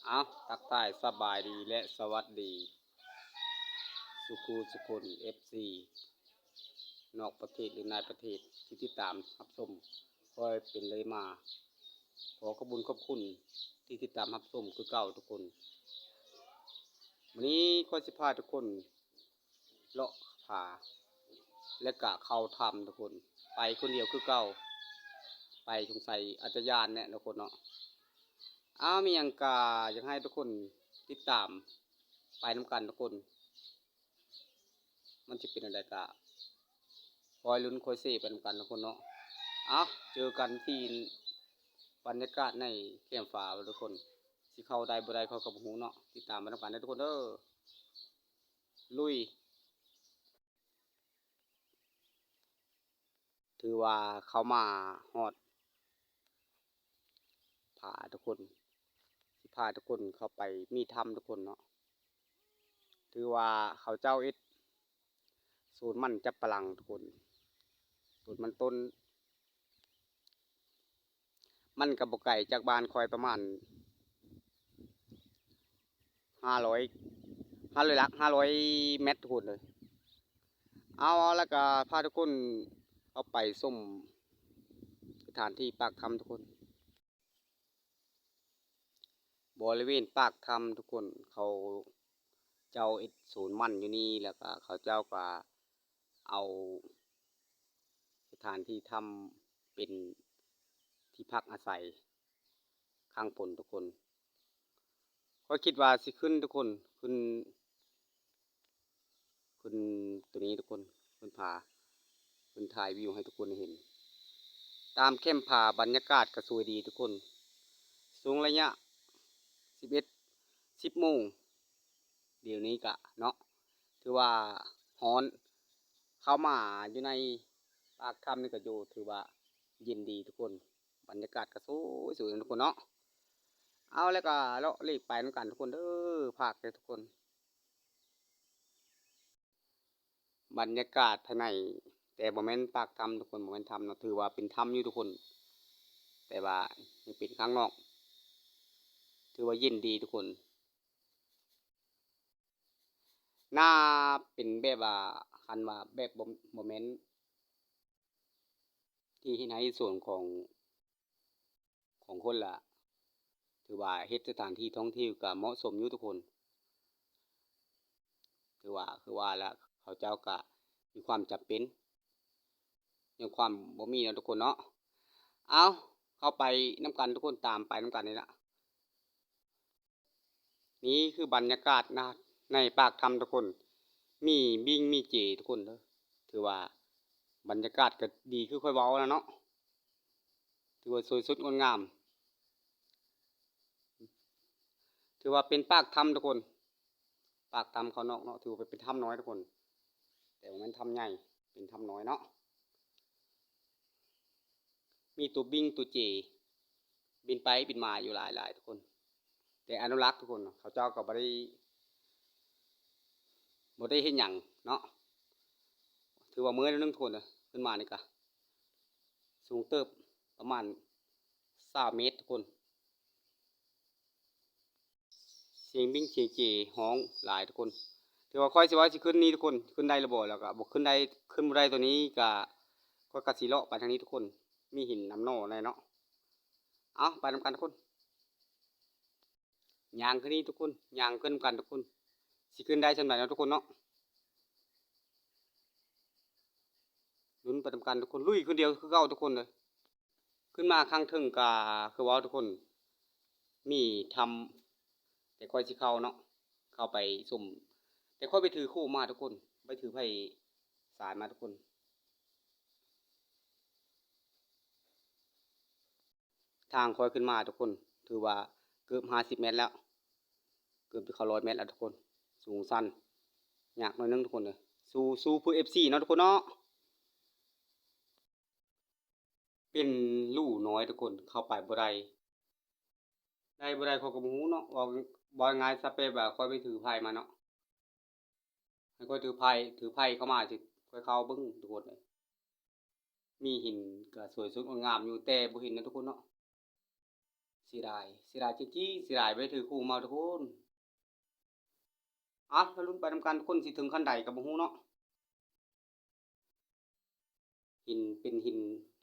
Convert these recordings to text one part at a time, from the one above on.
ເອົາ ທັກທາຍສະບາຍດີ ແລະ ສະຫວັດດີ ສຸຂູສຸຄົນ ເອັຟຊີ ນອກປະເທດ ຫຼື ໃນປະເທດ ທີ່ຕິດຕາມຮັບຊົມ ຄອຍເປັນເລື້ອຍມາ. ຂໍຂອບບຸນຂອບຄຸນທີ່ຕິດຕາມຮັບຊົມຄືເກົ່າທຸກຄົນ. ມື້ນີ້ຂ້ອຍຊິພາທຸກຄົນເລາະຜາ ແລະ ກະເຂົ້າຖ້ຳທຸກຄົນ. ໄປຄົນດຽວຄືເກົ່າ. ໄປສົງໄສອາດຈະຢ້ານແດ່ທຸກຄົນເນາະ. ອ້າວ ມີຫຍັງກະຢາກໃຫ້ທຸກຄົນຕິດຕາມໄປນຳກັນທຸກຄົນ. ມັນຊິເປັນແນວໃດກະຄອຍລຸ້ນຄອຍເຊໄປນຳກັນທຸກຄົນເນາະ. ເອົາ ເຈີກັນທີ່ບັນຍາກາດໃນແຄມຟາທຸກຄົນ. ຊິເຂົ້າໄດ້ບໍ່ໄດ້ຂ້ອຍກໍບໍ່ຮູ້ເນາະ. ຕິດຕາມໄປນຳກັນເດີທຸກຄົນເດີ. ລຸຍ. ຖືວ່າເຂົ້າມາຮອດຜາທຸກຄົນ, ຊິພາທຸກຄົນເຂົ້າໄປມີຖ້ຳທຸກຄົນເນາະ. ຖືວ່າເຂົາເຈົ້າເຮັດສວນມັນຈຳປະຫຼັງທຸກຄົນ, ສວນມັນຕົ້ນ. ມັນກໍບໍ່ໄກຈາກບ້ານຂ້ອຍປະມານຫ້າຮ້ອຍ ຫ້າຮ້ອຍຫຼັກ ຫ້າຮ້ອຍແມັດທຸກຄົນເອີຍ. ເອົາ ແລ້ວກໍພາທຸກຄົນເຂົ້າໄປຊົມສະຖານທີ່ປາກຖ້ຳທຸກຄົນ. ບໍລິເວນປາກຖ້ຳທຸກຄົນ ເຂົາເຈົ້າເຮັດສວນມັນຢູ່ນີ້ ແລ້ວກໍເຂົາເຈົ້າກໍເອົາ ສະຖານທີ່ຖ້ຳເປັນທີ່ພັກອາໄສຄ້າງຝົນທຸກຄົນ. ຂ້ອຍຄິດວ່າຊິຂຶ້ນທຸກຄົນ, ຂຶ້ນ ຂຶ້ນຕົວນີ້ທຸກຄົນ, ຂຶ້ນຜາ, ຂຶ້ນຖ່າຍວິວໃຫ້ທຸກຄົນໄດ້ເຫັນ. ຕາມແຄມຜາບັນຍາກາດກໍສວຍດີທຸກຄົນ. ຊ່ວງໄລຍະສິບເອັດ ສິບໂມງ ດຽວນີ້ກະເນາະ ຖືວ່າຮ້ອນ, ເຂົ້າມາຢູ່ໃນປາກຖ້ຳນີ້ກະຢູ່ ຖືວ່າເຢັນດີທຸກຄົນ. ບັນຍາກາດກະສວຍໆ ທຸກຄົນເນາະ. ເອົາ ແລ້ວກະເລາະເລກໄປນຳກັນທຸກຄົນເດີ, ຝາກເດີທຸກຄົນ. ບັນຍາກາດພາຍໃນ ແຕ່ບໍ່ແມ່ນປາກຖ້ຳທຸກຄົນ, ບໍ່ແມ່ນຖ້ຳເນາະ, ຖືວ່າເປັນຖ້ຳຢູ່ທຸກຄົນ, ແຕ່ວ່າຍັງເປັນຂ້າງນອກ, ຖືວ່າເຢັນດີທຸກຄົນ. ໜ້າເປັນແບບວ່າ ຄັນວ່າແບບບໍ່ ບໍ່ແມ່ນທີ່ເຮັດໄຮ່ເຮັດສວນຂອງ ຂອງຄົນລະ ຖືວ່າເຮັດສະຖານທີ່ທ່ອງທ່ຽວກະເໝາະສົມຢູ່ທຸກຄົນ. ຖືວ່າ ຄືວ່າລະ ເຂົາເຈົ້າກະມີຄວາມຈຳເປັນ ຍັງຄວາມບໍ່ມີເນາະທຸກຄົນເນາະ. ເອົາ ເຂົ້າໄປນຳກັນທຸກຄົນ, ຕາມໄປນຳກັນນີ້ລະ. ນີ້ຄືບັນຍາກາດນະ ໃນປາກຖ້ຳທຸກຄົນ, ມີບິ້ງມີເຈທຸກຄົນເດີ. ຖືວ່າບັນຍາກາດກໍດີຄືຂ້ອຍເວົ້ານະເນາະ, ຖືວ່າສວຍສົດງົດງາມ. ຖືວ່າເປັນປາກຖ້ຳທຸກຄົນ, ປາກຖ້ຳເຂົ້ານອກເນາະ, ຖືວ່າເປັນຖ້ຳນ້ອຍທຸກຄົນ, ແຕ່ບໍ່ແມ່ນຖ້ຳໃຫຍ່, ເປັນຖ້ຳນ້ອຍເນາະ. ມີຕົວບິ້ງຕົວເຈ ບິນໄປບິນມາຢູ່ຫຼາຍໆ ທຸກຄົນ, ແຕ່ອະນຸລັກທຸກຄົນ, ເຂົາເຈົ້າກໍບໍ່ໄດ້ ບໍ່ໄດ້ເຮັດຫຍັງເນາະ. ຖືວ່າເມື່ອຍໜ້ອຍໜຶ່ງທຸກຄົນ, ຂຶ້ນມານີ້ກະສູງເຕີບ ປະມານຊາວເມດທຸກຄົນ. ສຽງບິ້ງສຽງເຈຮ້ອງຫຼາຍທຸກຄົນ. ຖືວ່າຂ້ອຍຊິວ່າຊິຂຶ້ນນີ້ທຸກຄົນ, ຂຶ້ນໄດ້ຫຼືບໍ່? ແລ້ວກໍບໍ່ຂຶ້ນໄດ້, ຂຶ້ນບໍ່ໄດ້ຕົວນີ້ກໍ ຂ້ອຍກໍຊິເລາະໄປທາງນີ້ທຸກຄົນ, ມີຫີນນຳໜໍ່ແດ່ເນາະ. ເອົາ ໄປນຳກັນທຸກຄົນ, ຍ່າງຂຶ້ນນີ້ທຸກຄົນ, ຍ່າງຂຶ້ນນຳກັນທຸກຄົນ. ຊິຂຶ້ນໄດ້ສ່ຳໃດເນາະທຸກຄົນເນາະ, ລຸ້ນໄປນຳກັນທຸກຄົນ. ລຸຍຄົນດຽວຄືເກົ່າທຸກຄົນເດີ. ຂຶ້ນມາຂ້າງເທິງກະຄືເວົ້າທຸກຄົນ, ມີຖ້ຳ, ແຕ່ຂ້ອຍຊິເຂົ້າເນາະ, ເຂົ້າໄປຊົມ, ແຕ່ຂ້ອຍໄປຖືໂຄມາທຸກຄົນ, ໄປຖືໄຟສາຍມາທຸກຄົນ. ທາງຂ້ອຍຂຶ້ນມາທຸກຄົນ, ຖືວ່າເກືອບຫ້າສິບແມັດແລ້ວ, ເກືອບຈະເຂົ້າຮ້ອຍແມັດແລ້ວທຸກຄົນ. ສູງຊັນ, ຍາກໜ້ອຍໜຶ່ງທຸກຄົນເດີ. ສູ້ ສູ້ເພື່ອເອັຟຊີເນາະທຸກຄົນເນາະ. ເປັນຫຼູນ້ອຍທຸກຄົນ, ເຂົ້າໄປບໍ່ໄດ້. ໄດ້ບໍ່ໄດ້ຂ້ອຍກໍບໍ່ຮູ້ເນາະ, ເວົ້າ ເວົ້າງ່າຍຊະ ແບບວ່າຂ້ອຍໄປຖືໄຟມາເນາະ, ໃຫ້ຂ້ອຍຖືໄຟ ຖືໄຟເຂົ້າມາຊິ ຂ້ອຍເຂົ້າເບິ່ງທຸກຄົນເອີຍ. ມີຫີນກໍສວຍສົດງົດງາມຢູ່, ແຕ່ບໍ່ເຫັນນະທຸກຄົນເນາະ. ສ ເສຍດາຍ ເສຍດາຍຈິງໆ ເສຍດາຍບໍ່ໄດ້ຖືຄູມາທຸກຄົນ. ເອົາ ມາລຸ້ນໄປນຳກັນທຸກຄົນ ຊິເຖິງຂັ້ນໃດກໍບໍ່ຮູ້ເນາະ. ຫີນເປັນຫີນ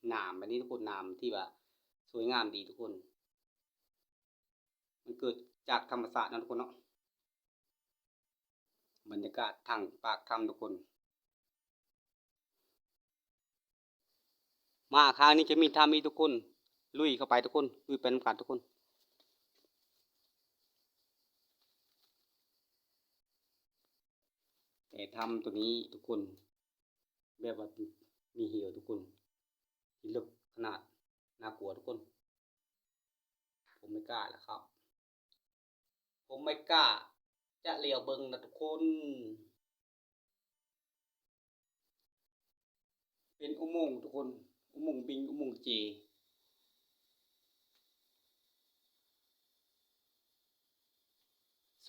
ໜາມແບບນີ້ທຸກຄົນ ໜາມທີ່ວ່າສວຍງາມດີທຸກຄົນ ມັນເກີດຈາກທຳມະຊາດເນາະທຸກຄົນເນາະ. ບັນຍາກາດທາງປາກຖ້ຳທຸກຄົນ. ມາຂ້າງນີ້ຈະມີຖ້ຳອີກທຸກຄົນ ລຸຍເຂົ້າໄປທຸກຄົນ ລຸຍໄປນຳກັນທຸກຄົນ. ແຕ່ຖ້ຳໂຕນີ້ທຸກຄົນ ແບບວ່າມີເຫວທຸກຄົນ ທີ່ເລິກຂະໜາດ ໜ້າກົວທຸກຄົນ. ຜົມໄມ່ກ້າລະຄັບ ຜົມໄມ່ກ້າຈະຫຼຽວເບິ່ງນະທຸກຄົນ. ເປັນອຸໂມງທຸກຄົນ ອຸໂມງບິງ ອຸໂມງເຈ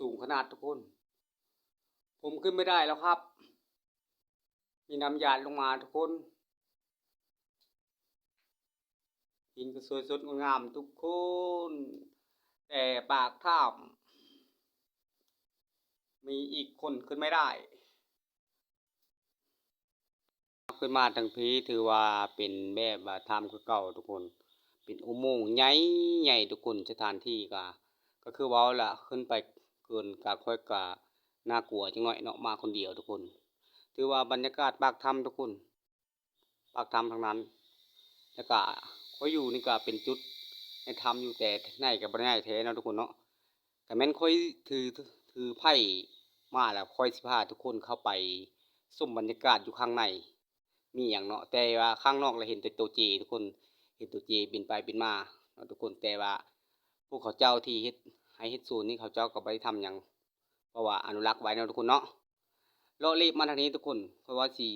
ສູງຂະໜາດທຸກຄົນ. ຜົມຂຶ້ນໄມ່ໄດ້ແລ້ວຄັບ ມີນ້ຳຢາດລົງມາທຸກຄົນ. ຫີນກໍສວຍສົດງົດງາມທຸກຄົນ ແຕ່ປາກຖ້ຳມີອີກຄົນຂຶ້ນໄມ່ໄດ້. ຂຶ້ນມາທາງພີ້ຖືວ່າເປັນແບບວ່າຖ້ຳຄືເກົ່າທຸກຄົນ ເປັນອຸໂມງໃຫຍ່ໆ ທຸກຄົນ. ສະຖານທີ່ກໍ ກໍຄືເວົ້າລະ ຂຶ້ນໄປເກີນກະຂ້ອຍກະໜ້າກົວຈັກໜ້ອຍເນາະ ມາຄົນດຽວທຸກຄົນ. ຖືວ່າບັນຍາກາດປາກຖ້ຳທຸກຄົນ ປາກຖ້ຳທັງນັ້ນ ແລ້ວກະຂ້ອຍຢູ່ນີ້ກະເປັນຈຸດໃນຖ້ຳຢູ່ ແຕ່ໃນກະບໍ່ໄດ້ໃຫຍ່ແທ້ເນາະທຸກຄົນເນາະ. ກະແມ່ນຂ້ອຍຖື ຖືໄພ້ມາແລ້ວ ຂ້ອຍຊິພາທຸກຄົນເຂົ້າໄປຊົມບັນຍາກາດຢູ່ຂ້າງໃນ ມີຫຍັງເນາະ. ແຕ່ວ່າຂ້າງນອກລະເຫັນແຕ່ໂຕເຈທຸກຄົນ ເຫັນໂຕເຈບິນໄປບິນມາເນາະທຸກຄົນ. ແຕ່ວ່າພວກເຂົາເຈົ້າທີ່ເຮັດໄຮ່ເຮັດສວນນີ້ ເຂົາເຈົ້າກໍບໍ່ໄດ້ທຳຫຍັງ ເພາະວ່າອະນຸລັກໄວ້ເນາະທຸກຄົນເນາະ. ເລາະເລະມາທາງນີ້ທຸກຄົນ ເພາະວ່າຊິ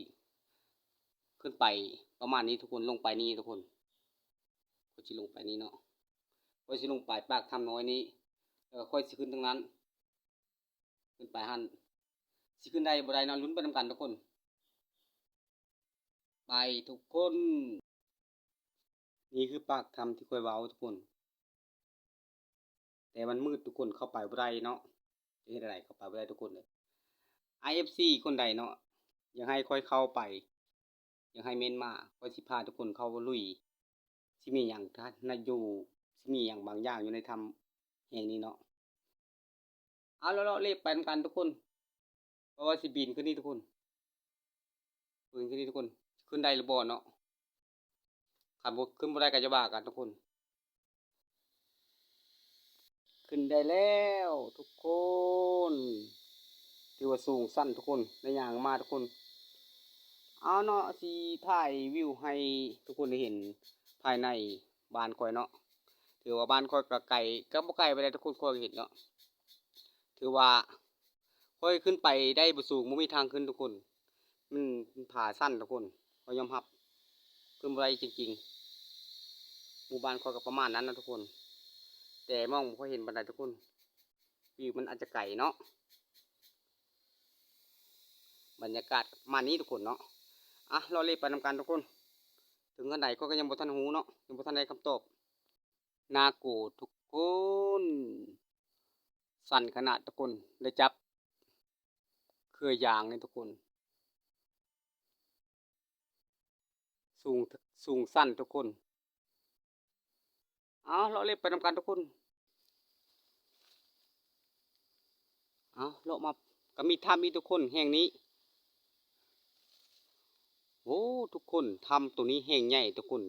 ຂຶ້ນໄປປະມານນີ້ທຸກຄົນ ລົງໄປນີ້ທຸກຄົນ. ຂ້ອຍຊິລົງໄປນີ້ເນາະ ຂ້ອຍຊິລົງໄປປາກຖ້ຳນ້ອຍນີ້ ແລ້ວກໍຂ້ອຍຊິຂຶ້ນທາງນັ້ນ ຂຶ້ນໄປຫັ້ນ ຊິຂຶ້ນໄດ້ບໍ່ໄດ້ເນາະ ລຸ້ນໄປນຳກັນທຸກຄົນ. ໄປທຸກຄົນ ນີ້ຄືປາກຖ້ຳທີ່ຂ້ອຍເວົ້າທຸກຄົນ ແຕ່ມັນມືດທຸກຄົນ ເຂົ້າໄປບໍ່ໄດ້ເນາະ. ຈະເຮັດແນວໃດ ເຂົ້າໄປບໍ່ໄດ້ທຸກຄົນເອີຍ. ອາ ເອັຟຊີ ຄົນໃດເນາະ ຢາກໃຫ້ຂ້ອຍເຂົ້າໄປ ຢາກໃຫ້ເມັ້ນມາ ຂ້ອຍຊິພາທຸກຄົນເຂົ້າລຸຍ ຊິມີຫຍັງນະຢູ່ ຊິມີຫຍັງບາງຢ່າງຢູ່ໃນຖ້ຳແຫ່ງນີ້ເນາະ. ເອົາ ເລາະໆເລະໄປນຳກັນທຸກຄົນ ເພາະວ່າຊິປີນຂຶ້ນນີ້ທຸກຄົນ ປີນຂຶ້ນນີ້ທຸກຄົນ. ຂຶ້ນໄດ້ຫຼືບໍ່ເນາະ ຄັນບໍ່ ຂຶ້ນບໍ່ໄດ້ກໍຢ່າວ່າກັນທຸກຄົນ. ຂຶ້ນໄດ້ແລ້ວທຸກຄົນ ຖືວ່າສູງຊັນທຸກຄົນ ໄດ້ຍ່າງມາທຸກຄົນ. ເອົາເນາະ ຊິຖ່າຍວິວໃຫ້ທຸກຄົນໄດ້ເຫັນພາຍໃນບ້ານຂ້ອຍເນາະ. ຖືວ່າບ້ານຂ້ອຍກໍໄກ ກໍບໍ່ໄກປານໃດທຸກຄົນ ຂ້ອຍກໍເຫັນເນາະ. ຖືວ່າຂ້ອຍຂຶ້ນໄປໄດ້ບໍ່ສູງ ບໍ່ມີທາງຂຶ້ນທຸກຄົນ ມັນ ມັນຜາຊັນທຸກຄົນ ຂ້ອຍຍອມຮັບ ຂຶ້ນບໍ່ໄດ້ຈິງໆ. ໝູ່ບ້ານຂ້ອຍກໍປະມານນັ້ນນະທຸກຄົນ ແຕ່ມອງບໍ່ຄ່ອຍເຫັນປານໃດທຸກຄົນ ວິວມັນອາດຈະໄກເນາະ. ບັນຍາກາດປະມານນີ້ທຸກຄົນເນາະ. ອ່ະ ເລາະເລະໄປນຳກັນທຸກຄົນ ເຖິງຂັ້ນໃດຂ້ອຍກໍຍັງບໍ່ທັນຮູ້ເນາະ ຍັງບໍ່ທັນໄດ້ຄຳຕອບ. ໜ້າກົວທຸກຄົນ ຊັນຂະໜາດທຸກຄົນ ໄດ້ຈັບເຄືອຢາງນີ້ທຸກຄົນ ສູງ ສູງຊັນທຸກຄົນ. ເອົາ ເລາະເລັບໄປນຳກັນທຸກຄົນ. ເອົາ ເລາະມາ ກໍມີຖ້ຳອີກທຸກຄົນ ແຫ່ງນີ້. ໂອ້ ທຸກຄົນ ຖ້ຳໂຕນີ້ແຫ່ງໃຫຍ່ທຸກຄົນ.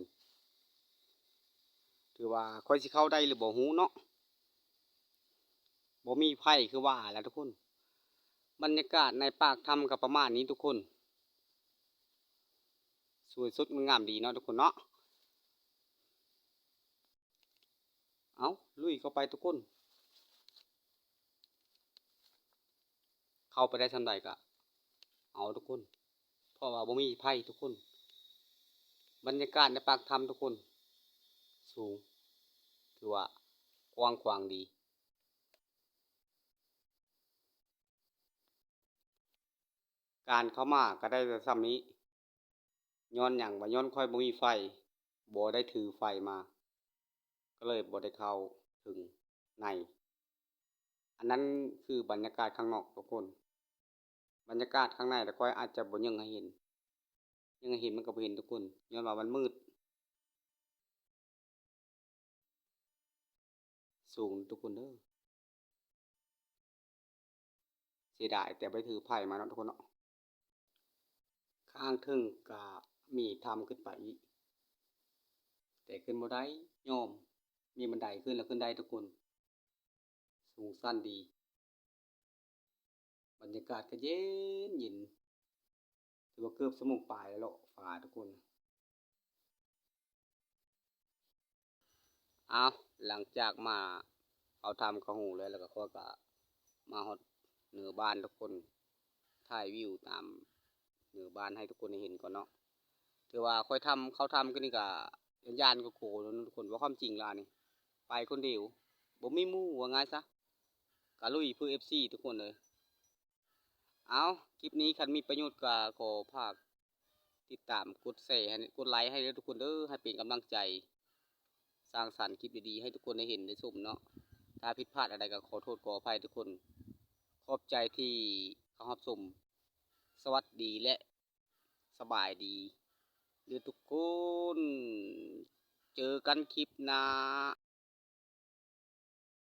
ຖືວ່າຂ້ອຍຊິເຂົ້າໄດ້ຫຼືບໍ່ຮູ້ເນາະ ບໍ່ມີໄຟຄືວ່າແຫຼະທຸກຄົນ. ບັນຍາກາດໃນປາກຖ້ຳກໍປະມານນີ້ທຸກຄົນ. ສວຍສົດງົດງາມດີເນາະທຸກຄົນເນາະ. ເອົາ ລຸຍເຂົ້າໄປທຸກຄົນ. ເຂົ້າໄປໄດ້ສ່ຳໃດກໍເອົາທຸກຄົນ ເພາະວ່າບໍ່ມີໄຟທຸກຄົນ. ບັນຍາກາດໃນປາກຖ້ຳທຸກຄົນ ສູງ ຖືວ່າກວ້າງຂວາງດີ. ການເຂົ້າມາກໍໄດ້ແຕ່ສ່ຳນີ້. ຍ້ອນຫຍັງວະ? ຍ້ອນຂ້ອຍບໍ່ມີໄຟ ບໍ່ໄດ້ຖືໄຟມາ ກໍເລີຍບໍ່ໄດ້ເຂົ້າ. ເຖິງໃນ. ອັນນັ້ນຄືບັນຍາກາດຂ້າງນອກທຸກຄົນ. ບັນຍາກາດຂ້າງໃນລະຂ້ອຍອາດຈະບໍ່ຍິງໃຫ້ເຫັນ, ຍິງໃຫ້ເຫັນມັນກໍບໍ່ເຫັນທຸກຄົນ ຍ້ອນວ່າມັນມືດ. ສູງທຸກຄົນເດີ. ເສຍດາຍແຕ່ບໍ່ໄດ້ຖືໄຟມາເນາະທຸກຄົນເນາະ. ຂ້າງເທິງກະມີຖ້ຳຂຶ້ນໄປອີກ ແຕ່ຂຶ້ນບໍ່ໄດ້ ຍອມ. ມີບັນໄດຂຶ້ນລະຂຶ້ນໄດ້ທຸກຄົນ. ສູງຊັນດີ. ບັນຍາກາດກໍເຢັນໆ ຖືວ່າເກືອບຊົ່ວໂມງປາຍແລ້ວເລາະຜາທຸກຄົນ. ອ້າວ ຫຼັງຈາກມາເຂົ້າຖ້ຳເຂົ້າຮູແລ້ວ ແລ້ວກໍຂ້ອຍກໍມາຮອດເໜືອບ້ານທຸກຄົນ. ຖ່າຍວິວຕາມເໜືອບ້ານໃຫ້ທຸກຄົນໄດ້ເຫັນກ່ອນເນາະ. ຖືວ່າຂ້ອຍທຳ ເຂົ້າຖ້ຳຄືນີ້ກໍຢ້ານໆ ກໍກົວເນາະທຸກຄົນ. ເວົ້າຄວາມຈິງລະນີ້ ໄປຄົນດຽວ ບໍ່ມີໝູ່ ວ່າງ່າຍຊະ. ກະລຸຍເພື່ອເອັຟຊີທຸກຄົນເອີຍ. ເອົາ ຄລິບນີ້ຄັນມີປະໂຫຍດກໍຂໍຝາກຕິດຕາມ ກົດແຊໃຫ້ ກົດໄລໃຫ້ເດີທຸກຄົນເດີ ໃຫ້ເປັນກຳລັງໃຈສ້າງສັນຄລິບດີໆ ໃຫ້ທຸກຄົນໄດ້ເຫັນໄດ້ຊົມເນາະ. ຖ້າຜິດພາດອັນໃດກໍຂໍໂທດຂໍອະໄພທຸກຄົນ. ຂອບໃຈທີ່ເຂົ້າຮັບຊົມ. ສະຫວັດດີ ແລະ ສະບາຍດີເດີທຸກຄົນ. ເຈີກັນຄລິບໜ້າ.